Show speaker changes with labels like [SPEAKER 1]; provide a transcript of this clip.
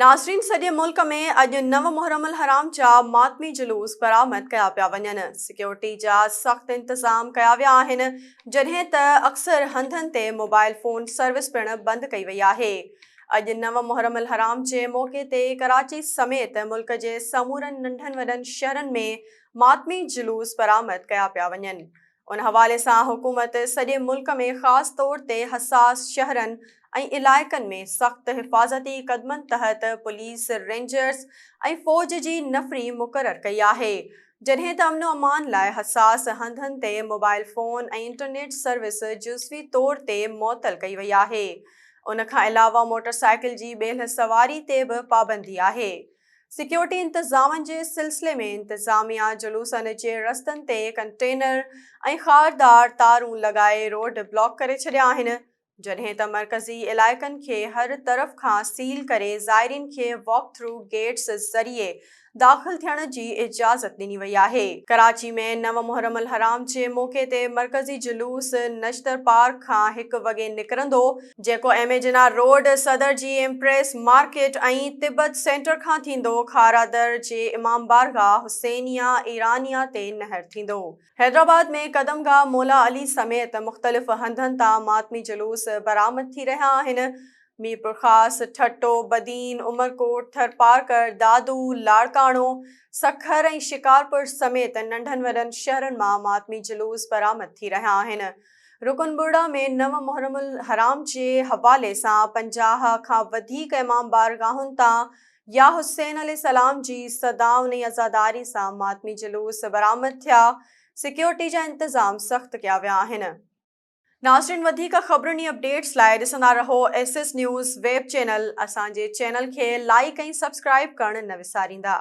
[SPEAKER 1] ناظرين سڄي ملڪ ۾ اڄ نو محرم الحرام جا ماتمي جلوس برآمد ڪيا پيا وڃن، سيڪيورٽي جا سخت انتظام ڪيا ويا آهن، جڏهن ته اڪثر هنڌن تي موبائل فون سروس پڻ بند ڪئي وئي آهي. اڄ نو محرم الحرام جي موقعي تي ڪراچي سميت ملڪ جي سمورن ننڍن وڏن شهرن ۾ ماتمي جلوس برآمد ڪيا پيا وڃن. ان حوالي سان حڪومت سڄي ملڪ ۾ خاص طور تي حساس شهرن ۽ علائقن ۾ سخت حفاظتي قدمن تحت پوليس، رينجرز ۽ فوج جي نفري مقرر ڪئي آهي، جڏهن ته امن و امان لاء حساس هنڌن تي موبائل فون ۽ انٽرنيٽ سروس جزوي طور تي معطل ڪئي وئي آهي. ان کان علاوه موٽرسائيڪل جي ٻيلهه سواري تي به پابندي آهي. سيڪيورٽي انتظامن جي سلسلي ۾ انتظاميا جلوسن جي رستن تي ڪنٽينر ۽ خاردار تارون لڳائي روڊ بلاڪ ڪري ڇڏيا آهن، جڏهن ته مرڪزي علائقن کي هر طرف کان سيل ڪري زائرين کي واڪ ٿرو گيٽس ذريعي داخل ٿيڻ جي اجازت ڏني وئي آهي. ڪراچي ۾ نو محرم الحرام جي موقعي تي مرڪزي جلوس نشتر پارڪ کان هڪ وڳي نڪرندو، جيڪو ايم اي جناح روڊ، صدر جي ايمپريس مارڪيٽ ۽ تبت سينٽر کان ٿيندو کارادر جي امام بارگاهه حسينيه ايرانيه تي نهر ٿيندو. حيدرآباد ۾ قدم گاهه مولا علي سميت مختلف هنڌن تان ماتمي جلوس برآمد ٿي رهيا آهن. ميرپورخاص، ٺٽو، بدين، عمرڪوٽ، ٿرپارڪر، دادو، لاڙڪاڻو، سکر ۽ شڪارپور سميت ننڍن وڏن شهرن مان ماتمي جلوس برآمد ٿي رهيا آهن. رڪن ٻرڙا ۾ نو محرم الحرام جي حوالي سان 50 کان وڌيڪ امام بارگاهن تان يا حسين عليه السلام جي صدائن ۽ عزاداري سان ماتمي جلوس برآمد ٿيا، سيڪيورٽي جا انتظام سخت ڪيا ويا آهن. ناظرين وڌيڪ خبرن ۽ اپڊيٽس لاء ڏسندا رهو S S news web channel اسان جي چينل کي لائيڪ ۽ سبسڪرائيب ڪرڻ نه وساريندا.